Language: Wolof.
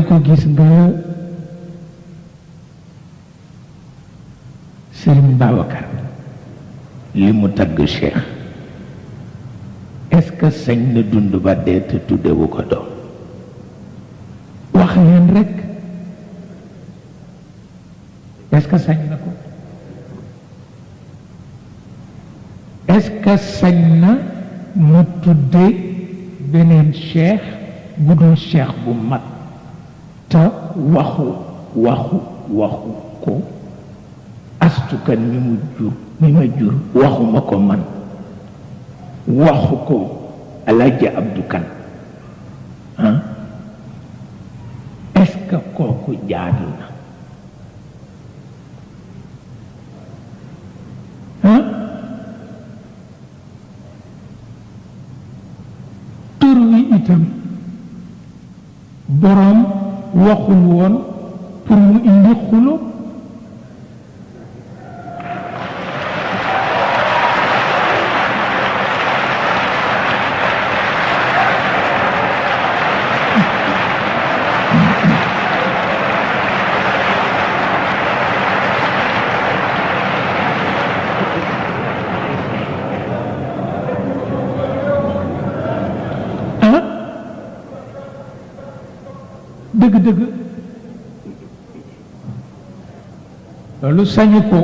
ko gis nga Serigne Babacar li mu tagg Cheikh est-ce que sañ na dund ba dee te tuddewu ko doom wax leen rek est-ce que sañ na ko est-ce que sañ na mu tudde beneen cheikh bu dul cheikh bu mag te waxu ko astukan mi ma jur waxuma ko man waxu ko Alaaji Abdu Kan est-ce que kooku jaadu na tur wi itam boroom waxul woon pour mu indi xulo dëgg-dëgg loolu sañu ko